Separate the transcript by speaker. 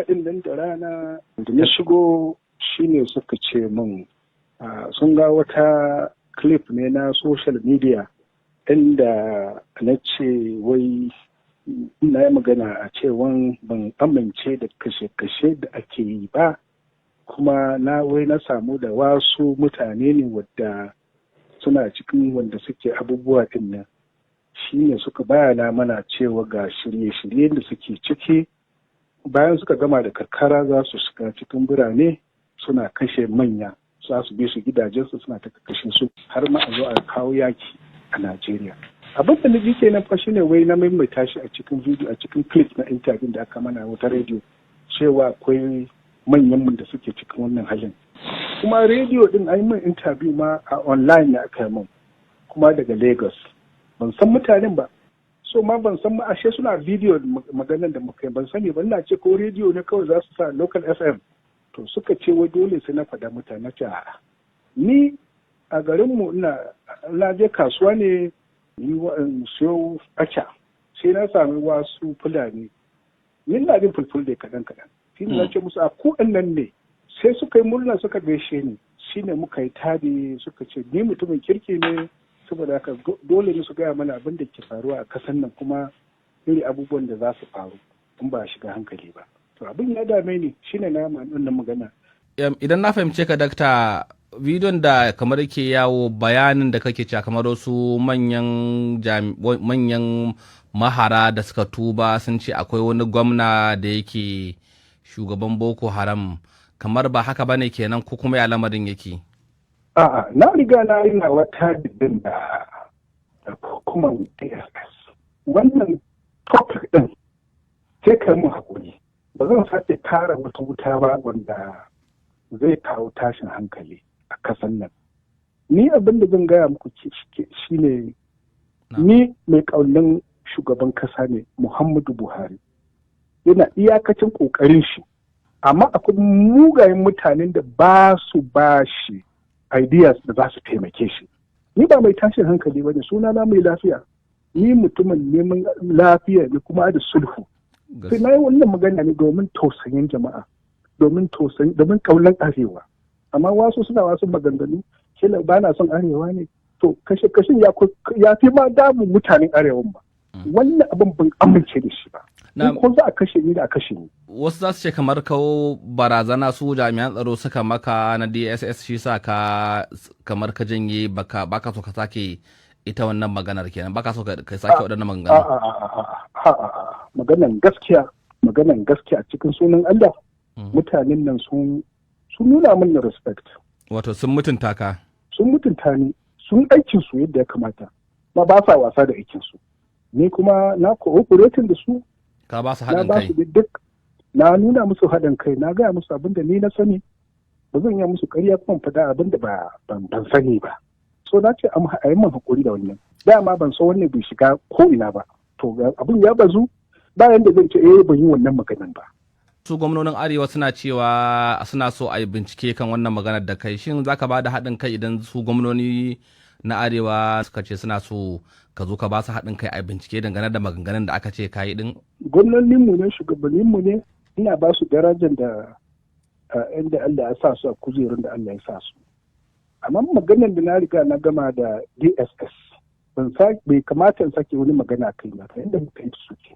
Speaker 1: Jiya din nan da rana da na shigo shine suka ce min sun ga wata clip ne na social media inda na ce wai na yi magana a cewan ban amince da kashe-kashe da ake yi ba, kuma na wai na samu da wasu mutane ne wadda suna cikin wanda suke abubuwa din nan. Shine suka bayana mana cewa ga shirye-shirye da suke ciki, bayan suka gama da karkara za su shiga cikin birane suna kashe manya, za su bi su gidajensu suna ta kashe su har ma a zo a kawo yaki a Najeriya. Abin da na ji kenan fa shine wai na maimaita shi a cikin video, a cikin clip na interview da aka mana wata rediyo, cewa akwai manyan mun da suke cikin wannan halin. Kuma rediyo din an yi min interview ma a online ne aka yi min, kuma daga Lagos. Ban san mutanen ba. So ma ban san ma ashe suna video maganan da muka yi, ban sani ba, ina ce ko rediyo ne kawai za su sa local FM. To suka ce wai dole sai na faɗa mutane, ce a'a. Ni a garinmu ina na je kasuwa ne yi siyo aca, sai na sami wasu Fulani. Ni ina jin Fulfulde kaɗan kaɗan. Shi ne na ce musu a ku nan ne, sai suka yi murna suka gaishe ni, shine muka yi tadi, suka ce ni mutumin kirki ne, saboda haka dole ne su gaya mana abin da ke faruwa a kasan nan, kuma iri abubuwan da za su faru in ba a shiga hankali ba. To abin ya dame ni, shine na wannan magana.
Speaker 2: Idan na fahimce ka, dakta, bidiyon da kamar ke yawo, bayanin da kake cewa kamar wasu manyan mahara da suka tuba sun ce akwai wani gwamna da yake shugaban Boko Haram, kamar ba haka bane kenan, ko kuma ya lamarin yake?
Speaker 1: A'a, na riga na yi nawa tadin da hukumar DSS. Wannan topic din sai ka mun hakuri. Ba zan sake kara wata wuta ba wanda zai kawo tashin hankali a kasan nan. Ni abin da zan gaya muku shine ni mai ƙaunin shugaban kasa ne, Muhammadu Buhari. Yana iyakacin ƙoƙarin shi, amma akwai mugayen mutanen da ba su ba shi ideas da za su taimake shi. Ni ba mai tashin hankali ba ne, suna na mai lafiya. Ni mutumin neman lafiya ne kuma da sulhu. Sai na yi wannan magana ne domin tausayin jama'a, domin tausayin, domin kaulan arewa. Amma wasu suna wasu maganganu, kila ba na son arewa ne. To kashe kashin ya fi ma damun mutanen arewan ba. Wannan abin ban amince da shi ba. Ko za a kashe ni, da a kashe ni.
Speaker 2: Wasu za su ce kamar kawo barazana su jami'an tsaro suka maka na DSS, shi sa ka kamar ka janye, baka so ka sake ita wannan maganar kenan, baka so ka sake waɗannan maganganu.
Speaker 1: Maganan gaskiya, maganan gaskiya, a cikin sunan Allah, mutanen nan sun nuna min respect.
Speaker 2: Wato sun mutunta ka.
Speaker 1: Sun mutunta ni, sun aikin su yadda ya kamata. Ma ba sa wasa da aikin su. Ni kuma na cooperating da su.
Speaker 2: Ka ba su haɗin kai.
Speaker 1: Na ba su duk, na nuna musu haɗin kai, na gaya musu abin da ni na sani, ba zan yi musu ƙarya kuma faɗa abin da ba ban sani ba. So na ce a yi min haƙuri da wannan. Dama ban so wannan bai shiga ko ina ba. To abin ya bazu, bayan da zan ce eh ban yi wannan maganan ba.
Speaker 2: Su gwamnonin arewa suna cewa suna so a yi bincike kan wannan maganar da kai. Shin zaka ba da haɗin kai idan su gwamnoni na arewa suka ce suna so ka zo ka ba su haɗin kai a bincike dangane da maganganun da aka ce ka yi din?
Speaker 1: Gwamnoninmu ne, shugabanninmu ne, ina ba su darajar da inda Allah ya sa su a kujerun da Allah ya sa su. Amma maganar da na riga na gama da DSS, ban bai kamata in sake wani magana kai ba, inda muka yi su ke.